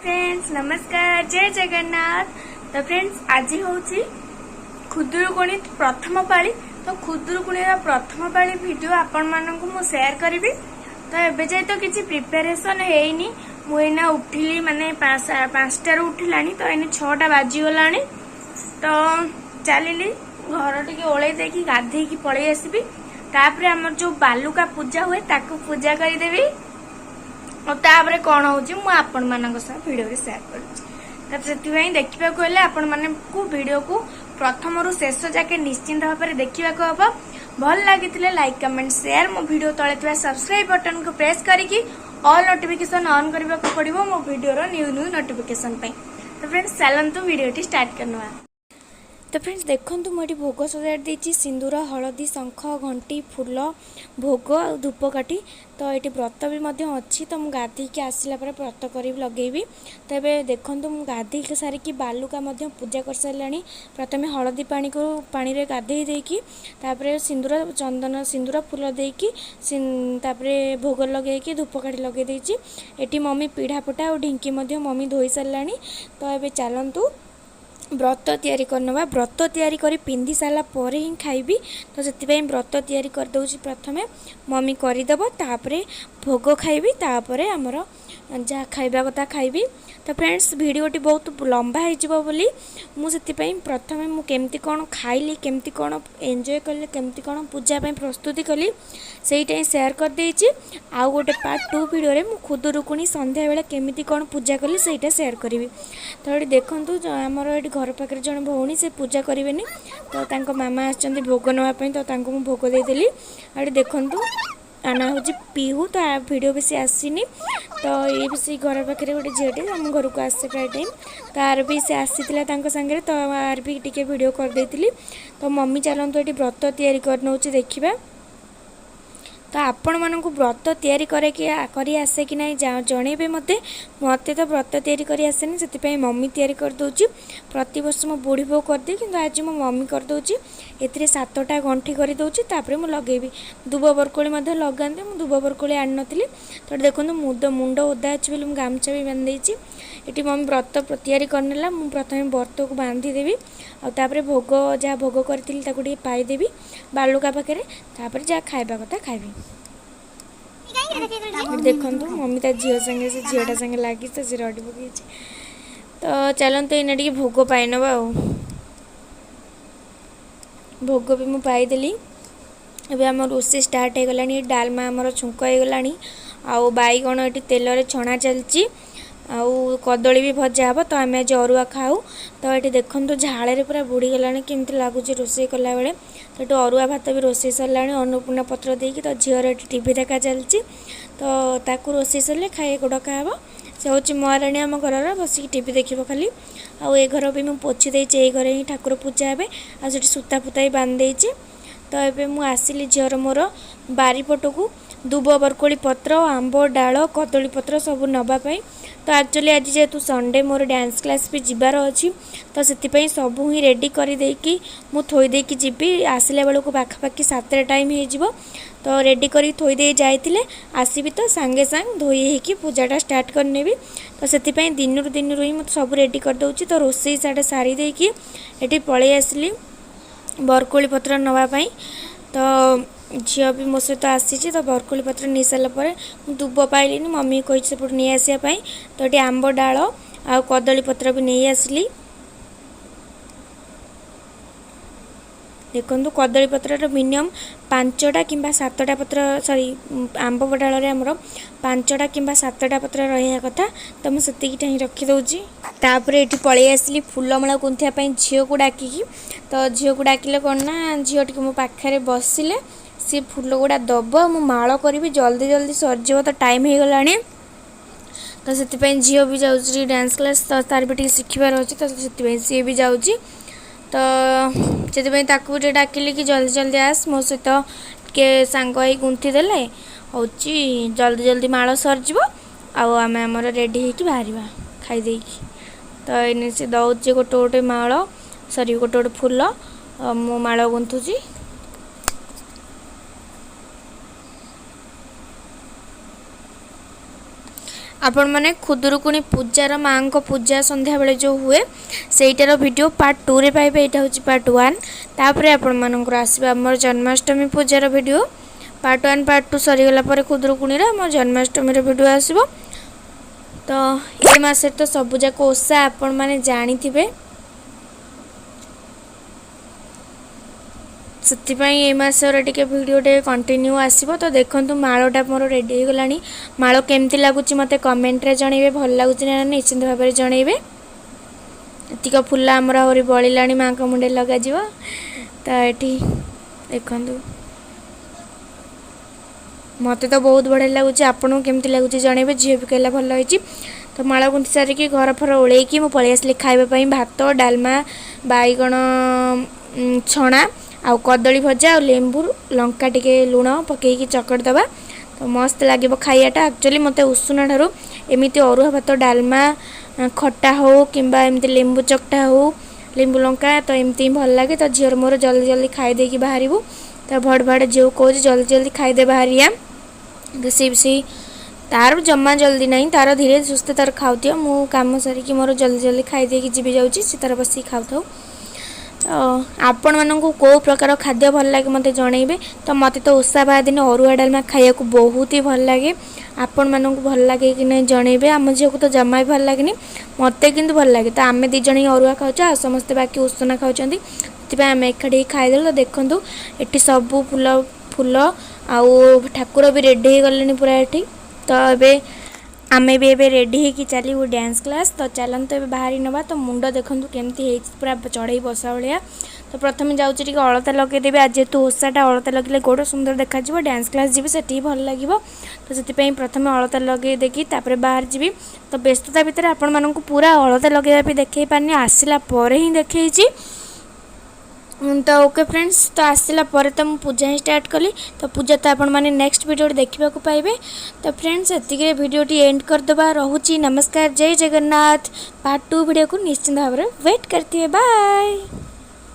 Friends, ନମସ୍କାର, ଜୟ ଜଗନ୍ନାଥ। ତ friends, ଆଜି ହେଉଛି ଖୁଦୁରୁକୁଣୀ ପ୍ରଥମ ପାଳି। ତ ଖୁଦୁରୁକୁଣୀର ପ୍ରଥମ ପାଳି ଭିଡ଼ିଓ ଆପଣମାନଙ୍କୁ ମୁଁ ସେୟାର କରିବି। ତ ଏବେ ଯାଏ ତ କିଛି ପ୍ରିପାରେସନ୍ ହେଇନି। ମୁଁ ଏଇନା ଉଠିଲି, ମାନେ 5ଟାରୁ ଉଠିଲାଣି, ତ ଏଇନେ 6ଟା ବାଜିଗଲାଣି। ତ ଚାଲିଲି ଘର ଟିକେ ଓଳେଇ ଦେଇକି ଗାଧେଇକି ପଳେଇ ଆସିବି। ତାପରେ ଆମର ଯୋଉ ବାଲୁକା ପୂଜା ହୁଏ, ତାକୁ ପୂଜା କରିଦେବି। ଆଉ ତାପରେ କଣ ହଉଛି, ମୁଁ ଆପଣମାନଙ୍କ ସହ ଭିଡ଼ିଓରେ ସେୟାର କରୁଛି। ତ ସେଥିପାଇଁ ଦେଖିବାକୁ ହେଲେ ଆପଣମାନଙ୍କୁ ଭିଡ଼ିଓକୁ ପ୍ରଥମରୁ ଶେଷ ଯାକେ ନିଶ୍ଚିନ୍ତ ଭାବରେ ଦେଖିବାକୁ ହବ। ଭଲ ଲାଗିଥିଲେ ଲାଇକ୍, କମେଣ୍ଟ, ସେୟାର, ମୋ ଭିଡ଼ିଓ ତଳେ ଥିବା ସବସ୍କ୍ରାଇବ୍ ବଟନକୁ ପ୍ରେସ୍ କରିକି ଅଲ୍ ନୋଟିଫିକେସନ୍ ଅନ୍ କରିବାକୁ ପଡ଼ିବ ମୋ ଭିଡ଼ିଓର ନ୍ୟୁ ନ୍ୟୁ ନୋଟିଫିକେସନ୍ ପାଇଁ। ତ ଫ୍ରେଣ୍ଡସ୍, ଚାଲନ୍ତୁ ଭିଡ଼ିଓଟି ଷ୍ଟାର୍ଟ କରିନେବା। ତ ଫ୍ରେଣ୍ଡସ୍, ଦେଖନ୍ତୁ, ମୁଁ ଏଠି ଭୋଗ ସଜାଡ଼ି ଦେଇଛି। ସିନ୍ଦୁର, ହଳଦୀ, ଶଙ୍ଖ, ଘଣ୍ଟି, ଫୁଲ, ଭୋଗ ଆଉ ଧୂପକାଠି। ତ ଏଠି ବ୍ରତ ବି ମଧ୍ୟ ଅଛି। ତ ମୁଁ ଗାଧେଇକି ଆସିଲା ପରେ ବ୍ରତ କରିବି, ଲଗେଇବି। ତ ଏବେ ଦେଖନ୍ତୁ, ମୁଁ ଗାଧେଇକି ସାରିକି ବାଲୁକା ମଧ୍ୟ ପୂଜା କରିସାରିଲାଣି। ପ୍ରଥମେ ହଳଦୀ ପାଣିକୁ ପାଣିରେ ଗାଧେଇ ଦେଇକି, ତାପରେ ସିନ୍ଦୁର, ଚନ୍ଦନ, ସିନ୍ଦୁର, ଫୁଲ ଦେଇକି, ତାପରେ ଭୋଗ ଲଗେଇକି ଧୂପକାଠି ଲଗେଇ ଦେଇଛି। ଏଠି ମମି ପିଢ଼ା ପଟା ଆଉ ଢିଙ୍କି ମଧ୍ୟ ମମି ଧୋଇ ସାରିଲାଣି। ତ ଏବେ ଚାଲନ୍ତୁ ବ୍ରତ ତିଆରି କରିନେବା। ବ୍ରତ ତିଆରି କରି ପିନ୍ଧି ସାରିଲା ପରେ ହିଁ ଖାଇବି। ତ ସେଥିପାଇଁ ବ୍ରତ ତିଆରି କରିଦେଉଛି ପ୍ରଥମେ, ମମି କରିଦେବ, ତାପରେ ଭୋଗ ଖାଇବି, ତାପରେ ଆମର ଯାହା ଖାଇବା କଥା ଖାଇବି। ତ ଫ୍ରେଣ୍ଡସ୍, ଭିଡ଼ିଓଟି ବହୁତ ଲମ୍ବା ହେଇଯିବ ବୋଲି ମୁଁ ସେଥିପାଇଁ ପ୍ରଥମେ ମୁଁ କେମିତି କ'ଣ ଖାଇଲି, କେମିତି କ'ଣ ଏନ୍ଜୟ କଲି, କେମିତି କ'ଣ ପୂଜା ପାଇଁ ପ୍ରସ୍ତୁତି କଲି, ସେଇଟା ହିଁ ସେୟାର କରିଦେଇଛି। ଆଉ ଗୋଟେ ପାର୍ଟ 2 ଭିଡ଼ିଓରେ ମୁଁ ଖୁଦୁରୁକୁଣୀ ସନ୍ଧ୍ୟାବେଳେ କେମିତି କ'ଣ ପୂଜା କଲି, ସେଇଟା ସେୟାର କରିବି। ତ ଏଠି ଦେଖନ୍ତୁ, ଆମର ଏଠି ଘର ପାଖରେ ଜଣେ ଭଉଣୀ, ସେ ପୂଜା କରିବେନି, ତ ତାଙ୍କ ମାମା ଆସିଛନ୍ତି ଭୋଗ ନେବା ପାଇଁ, ତ ତାଙ୍କୁ ମୁଁ ଭୋଗ ଦେଇଦେଲି। ଆଉ ଏଠି ଦେଖନ୍ତୁ, ତା ନାଁ ହେଉଛି ପିହୁ। ତ ଭିଡ଼ିଓ ବେଶୀ ଆସିନି। ତ ଇଏ ବି ସେଇ ଘର ପାଖରେ ଗୋଟେ ଝିଅଟେ, ଆମ ଘରକୁ ଆସେ ପ୍ରାୟ ଟାଇମ୍। ତ ଆର ବି ସେ ଆସିଥିଲା ତାଙ୍କ ସାଙ୍ଗରେ, ତ ଆର ବି ଟିକେ ଭିଡ଼ିଓ କରିଦେଇଥିଲି। ତ ମମି ଚାଲନ୍ତୁ ଏଠି ବ୍ରତ ତିଆରି କରିନେଉଛି, ଦେଖିବା। ତ ଆପଣମାନଙ୍କୁ ବ୍ରତ ତିଆରି କରେ କି କରି ଆସେ କି ନାହିଁ, ଜଣେଇବେ ମୋତେ। ମୋତେ ତ ବ୍ରତ ତିଆରି କରି ଆସେନି, ସେଥିପାଇଁ ମମି ତିଆରି କରିଦେଉଛି। ପ୍ରତିବର୍ଷ ମୋ ବୁଢ଼ୀ ବୋଉ କରିଦିଏ, କିନ୍ତୁ ଆଜି ମୋ ମମି କରିଦେଉଛି। ଏଥିରେ 7ଟା ଗଣ୍ଠି କରିଦେଉଛି, ତାପରେ ମୁଁ ଲଗେଇବି। ଦୁବ ବରକୋଳି ମଧ୍ୟ ଲଗାନ୍ତି, ମୁଁ ଦୁବ ବରକୋଳି ଆଣିନଥିଲି। ତ ଏଠି ଦେଖନ୍ତୁ, ମୁଣ୍ଡ ଓଦା ଅଛି ବୋଲି ମୁଁ ଗାମୁଛା ବି ବାନ୍ଧି ଦେଇଛି। ଏଠି ମମି ବ୍ରତ ତିଆରି କରିନେଲା। ମୁଁ ପ୍ରଥମେ ବ୍ରତକୁ ବାନ୍ଧିଦେବି ଆଉ ତାପରେ ଭୋଗ ଯାହା ଭୋଗ କରିଥିଲି ତାକୁ ଟିକେ ପାଇଦେବି ବାଲୁକା ପାଖରେ, ତାପରେ ଯାହା ଖାଇବା କଥା ଖାଇବି। ଏଠି ଦେଖନ୍ତୁ, ମମି ତା ଝିଅ ସାଙ୍ଗେ, ସେ ଝିଅଟା ସାଙ୍ଗେ ଲାଗିଛି, ତ ସେ ରଡ଼ି ପକେଇଛି। ତ ଚାଲନ୍ତୁ ଏଇନା ଟିକେ ଭୋଗ ପାଇନେବା। ଆଉ ଭୋଗ ବି ମୁଁ ପାଇଦେଲି। ଏବେ ଆମ ରୋଷେଇ ଷ୍ଟାର୍ଟ ହେଇଗଲାଣି। ଡାଲମା ଆମର ଛୁଙ୍କ ହେଇଗଲାଣି, ଆଉ ବାଇଗଣ ଏଠି ତେଲରେ ଛଣା ଚାଲିଛି, ଆଉ କଦଳୀ ବି ଭଜା ହେବ। ତ ଆମେ ଆଜି ଅରୁଆ ଖାଉ। ତ ଏଠି ଦେଖନ୍ତୁ, ଝାଳରେ ପୁରା ବୁଡ଼ିଗଲାଣି, କେମିତି ଲାଗୁଛି ରୋଷେଇ କଲାବେଳେ। ତ ଏଠି ଅରୁଆ ଭାତ ବି ରୋଷେଇ ସରିଲାଣି ଅନ୍ନପୂର୍ଣ୍ଣା ପତ୍ର ଦେଇକି। ତ ଝିଅର ଏଠି ଟିଭି ଦେଖା ଚାଲିଛି। ତ ତାକୁ ରୋଷେଇ ସରିଲେ ଖାଇବାକୁ ଡକା ହେବ। ସେ ହେଉଛି ମହାରାଣୀ ଆମ ଘରର, ବସିକି ଟିଭି ଦେଖିବ ଖାଲି। ଆଉ ଏ ଘର ବି ମୁଁ ପୋଛି ଦେଇଛି, ଏଇ ଘରେ ହିଁ ଠାକୁର ପୂଜା ହେବେ। ଆଉ ସେଠି ସୂତା ଫୁତା ବି ବାନ୍ଧି ଦେଇଛି। ତ ଏବେ ମୁଁ ଆସିଲି ଝିଅର ମୋର ବାରିପଟକୁ ଦୁବ ବରକୋଳି ପତ୍ର, ଆମ୍ବ ଡାଳ, କଦଳୀ ପତ୍ର ସବୁ ନେବା ପାଇଁ। ତ ଆକ୍ଚୁଆଲି ଆଜି ଯେହେତୁ ସଣ୍ଡେ, ମୋର ଡ୍ୟାନ୍ସ କ୍ଲାସ୍ ବି ଯିବାର ଅଛି, ତ ସେଥିପାଇଁ ସବୁ ହିଁ ରେଡ଼ି କରିଦେଇକି ମୁଁ ଥୋଇ ଦେଇକି ଯିବି। ଆସିଲା ବେଳକୁ ପାଖାପାଖି 7ଟା ଟାଇମ୍ ହେଇଯିବ। ତ ରେଡ଼ି କରିକି ଥୋଇ ଦେଇ ଯାଇଥିଲେ ଆସିବି ତ ସାଙ୍ଗେ ସାଙ୍ଗେ ଧୋଇ ହେଇକି ପୂଜାଟା ଷ୍ଟାର୍ଟ କରିନେବି। ତ ସେଥିପାଇଁ ଦିନରୁ ଦିନରୁ ହିଁ ମୁଁ ସବୁ ରେଡ଼ି କରିଦେଉଛି। ତ ରୋଷେଇ ସାଡ଼େ ସାରି ଦେଇକି ଏଠି ପଳେଇ ଆସିଲି ବରକୋଳି ପତ୍ର ନେବା ପାଇଁ। ତ ଝିଅ ବି ମୋ ସହିତ ଆସିଛି। ତ ବରକୋଳି ପତ୍ର ନେଇ ସାରିଲା ପରେ ମୁଁ ଦୁବ ପାଇଲିନି, ମମି କହିଛି ସେପଟୁ ନେଇ ଆସିବା ପାଇଁ। ତ ଏଠି ଆମ୍ବ ଡାଳ ଆଉ କଦଳୀ ପତ୍ର ବି ନେଇ ଆସିଲି। ଦେଖନ୍ତୁ, କଦଳୀ ପତ୍ରର ମିନିମମ୍ 5ଟା କିମ୍ବା 7ଟା ପତ୍ର, ସରି, ଆମ୍ବ ଡାଳରେ ଆମର 5ଟା କିମ୍ବା 7ଟା ପତ୍ର ରହିବା କଥା। ତ ମୁଁ ସେତିକିଟା ହିଁ ରଖିଦେଉଛି। ତାପରେ ଏଠି ପଳେଇ ଆସିଲି ଫୁଲମାଳ ଗୁନ୍ଥିବା ପାଇଁ ଝିଅକୁ ଡାକିକି। ତ ଝିଅକୁ ଡାକିଲେ କ'ଣ ନା, ଝିଅ ଟିକେ ମୋ ପାଖରେ ବସିଲେ ସିଏ ଫୁଲ ଗୁଡ଼ା ଦେବ, ମୁଁ ମାଳ କରିବି, ଜଲ୍ଦି ଜଲ୍ଦି ସରିଯିବ। ତ ଟାଇମ୍ ହେଇଗଲାଣି। ତ ସେଥିପାଇଁ ଝିଅ ବି ଯାଉଛି ଡ୍ୟାନ୍ସ କ୍ଲାସ୍, ତ ତାର ବି ଟିକେ ଶିଖିବାର ଅଛି, ତ ସେଥିପାଇଁ ସିଏ ବି ଯାଉଛି। ତ ସେଥିପାଇଁ ତାକୁ ଟିକେ ଡାକିଲି କି ଜଲ୍ଦି ଜଲ୍ଦି ଆସ, ମୋ ସହିତ ଟିକେ ସାଙ୍ଗ ହେଇ ଗୁନ୍ଥି ଦେଲେ ହେଉଛି ଜଲ୍ଦି ଜଲ୍ଦି ମାଳ ସରିଯିବ, ଆଉ ଆମେ ଆମର ରେଡ଼ି ହେଇକି ବାହାରିବା ଖାଇ ଦେଇକି। ତ ଏଇନେ ସେ ଦେଉଛି ଗୋଟେ ଗୋଟେ ମାଳ, ସରି, ଗୋଟେ ଗୋଟେ ଫୁଲ, ମୁଁ ମାଳ ଗୁନ୍ଥୁଛି। ଆପଣମାନେ ଖୁଦୁରୁକୁଣୀ ପୂଜାର, ମାଆଙ୍କ ପୂଜା ସନ୍ଧ୍ୟାବେଳେ ଯେଉଁ ହୁଏ, ସେଇଟାର ଭିଡ଼ିଓ ପାର୍ଟ 2ରେ ପାଇବେ। ଏଇଟା ହେଉଛି ପାର୍ଟ 1। ତାପରେ ଆପଣମାନଙ୍କର ଆସିବ ଆମର ଜନ୍ମାଷ୍ଟମୀ ପୂଜାର ଭିଡ଼ିଓ। ପାର୍ଟ 1, ପାର୍ଟ 2 ସରିଗଲା ପରେ ଖୁଦୁରୁକୁଣୀର ଆମ ଜନ୍ମାଷ୍ଟମୀର ଭିଡ଼ିଓ ଆସିବ। ତ ଏ ମାସରେ ତ ସବୁଯାକ ଓଷା ଆପଣମାନେ ଜାଣିଥିବେ, ସେଥିପାଇଁ ଏ ମାସର ଟିକେ ଭିଡ଼ିଓ ଟିକେ କଣ୍ଟିନ୍ୟୁ ଆସିବ। ତ ଦେଖନ୍ତୁ, ମାଳଟା ମୋର ରେଡ଼ି ହେଇଗଲାଣି। ମାଳ କେମିତି ଲାଗୁଛି ମୋତେ କମେଣ୍ଟରେ ଜଣେଇବେ। ଭଲ ଲାଗୁଛି ନା ନିଶ୍ଚିନ୍ତ ଭାବରେ ଜଣେଇବେ। ଏତିକ ଫୁଲ ଆମର ଆହୁରି ବଳିଲାଣି, ମାଆଙ୍କ ମୁଣ୍ଡରେ ଲଗାଯିବ। ତ ଏଠି ଦେଖନ୍ତୁ, ମୋତେ ତ ବହୁତ ବଢ଼ିଆ ଲାଗୁଛି, ଆପଣଙ୍କୁ କେମିତି ଲାଗୁଛି ଜଣେଇବେ। ଝିଅ ବି କହିଲା ଭଲ ହେଇଛି। ତ ମାଳ ଗୁନ୍ଥି ସାରିକି ଘର ଫର ଓଳେଇକି ମୁଁ ପଳେଇ ଆସିଲି ଖାଇବା ପାଇଁ। ଭାତ, ଡାଲମା, ବାଇଗଣ ଛଣା ଆଉ କଦଳୀ ଭଜା ଆଉ ଲେମ୍ବୁ ଲଙ୍କା ଟିକେ ଲୁଣ ପକେଇକି ଚକଟି ଦେବା, ତ ମସ୍ତ ଲାଗିବ ଖାଇବାଟା। ଆକ୍ଚୁଆଲି ମୋତେ ଉଷୁନା ଠାରୁ ଏମିତି ଅରୁଆ ଭାତ, ଡାଲମା, ଖଟା ହଉ କିମ୍ବା ଏମିତି ଲେମ୍ବୁ ଚକଟା ହଉ, ଲେମ୍ବୁ ଲଙ୍କା, ତ ଏମିତି ହିଁ ଭଲ ଲାଗେ। ତ ଝିଅର ମୋର ଜଲ୍ଦି ଜଲ୍ଦି ଖାଇ ଦେଇକି ବାହାରିବୁ। ତ ଭଡ଼ ଭଡ଼ ଝିଅକୁ କହୁଛି, ଜଲ୍ଦି ଜଲ୍ଦି ଖାଇଦେ, ବାହାରିଆ। ତ ସେ ବି ସେଇ, ତାର ଜମା ଜଲ୍ଦି ନାହିଁ, ତାର ଧୀରେ ସୁସ୍ଥେ ତାର ଖାଉଥିବ। ମୁଁ କାମ ସାରିକି ମୋର ଜଲ୍ଦି ଜଲ୍ଦି ଖାଇ ଦେଇକି ଯିବି ଯାଉଛି, ସେ ତାର ବସିକି ଖାଉଥାଉ। ତ ଆପଣମାନଙ୍କୁ କେଉଁ ପ୍ରକାର ଖାଦ୍ୟ ଭଲ ଲାଗେ ମୋତେ ଜଣେଇବେ। ତ ମୋତେ ତ ଓଷା ବାର ଦିନ ଅରୁଆ ଡାଲମା ଖାଇବାକୁ ବହୁତ ହି ଭଲ ଲାଗେ। ଆପଣମାନଙ୍କୁ ଭଲ ଲାଗେ କି ନାହିଁ ଜଣେଇବେ। ଆମ ଝିଅକୁ ତ ଜମା ବି ଭଲ ଲାଗେନି, ମୋତେ କିନ୍ତୁ ଭଲ ଲାଗେ। ତ ଆମେ ଦୁଇ ଜଣ ହିଁ ଅରୁଆ ଖାଉଛୁ ଆଉ ସମସ୍ତେ ବାକି ଉଷୁନା ଖାଉଛନ୍ତି, ସେଥିପାଇଁ ଆମେ ଏକାଠି ହେଇ ଖାଇଦେଲୁ। ତ ଦେଖନ୍ତୁ, ଏଠି ସବୁ ଫୁଲ ଫୁଲ ଆଉ ଠାକୁର ବି ରେଡ଼ି ହେଇଗଲେଣି ପୁରା ଏଠି। ତ ଏବେ ଆମେ ବି ଏବେ ରେଡ଼ି ହେଇକି ଚାଲିବୁ ଡ୍ୟାନ୍ସ କ୍ଲାସ୍। ତ ଚାଲନ୍ତୁ, ଏବେ ବାହାରି ନେବା। ତ ମୁଣ୍ଡ ଦେଖନ୍ତୁ କେମିତି ହେଇଛି, ପୁରା ଚଢ଼େଇ ବସା ଭଳିଆ। ତ ପ୍ରଥମେ ଯାଉଛି ଟିକେ ଅଳତା ଲଗେଇଦେବି। ଆଜି ଯେହେତୁ ଓଷାଟା, ଅଳତା ଲଗେଇଲେ ଗୋଡ଼ ସୁନ୍ଦର ଦେଖାଯିବ, ଡ୍ୟାନ୍ସ କ୍ଲାସ୍ ଯିବି ସେଠି ଭଲ ଲାଗିବ। ତ ସେଥିପାଇଁ ପ୍ରଥମେ ଅଳତା ଲଗେଇ ଦେଇକି ତାପରେ ବାହାରି ଯିବି। ତ ବ୍ୟସ୍ତତା ଭିତରେ ଆପଣମାନଙ୍କୁ ପୁରା ଅଳତା ଲଗେଇବା ବି ଦେଖେଇ ପାରିନି, ଆସିଲା ପରେ ହିଁ ଦେଖେଇଛି। ତ ଓକେ ଫ୍ରେଣ୍ଡସ୍, ତ ଆସିଲା ପରେ ତ ମୁଁ ପୂଜା ହିଁ ଷ୍ଟାର୍ଟ କଲି। ତ ପୂଜା ତ ଆପଣମାନେ ନେକ୍ସଟ ଭିଡ଼ିଓରେ ଦେଖିବାକୁ ପାଇବେ। ତ ଫ୍ରେଣ୍ଡସ୍, ଏତିକିରେ ଭିଡ଼ିଓଟି ଏଣ୍ଡ କରିଦେବା। ରହୁଛି, ନମସ୍କାର, ଜୟ ଜଗନ୍ନାଥ। ପାର୍ଟ 2 ଭିଡ଼ିଓକୁ ନିଶ୍ଚିନ୍ତ ଭାବରେ ୱେଟ୍ କରିଥିବେ। ବାଏ।